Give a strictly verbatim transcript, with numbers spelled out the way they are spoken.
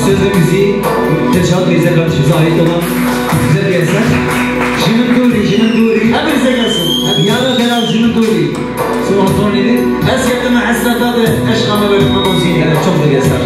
Söz ve müziği Dilşad Mirza kardeşimize ait olan güzel bir eser. Ji min dûrî, ji min dûrî. Hepinize gelsin. Yara delal ji min dûrî. Su Antonî'dir. Ez ketime hesreta de eşqa me ve Memo Zînê. Evet, çok da bir eser.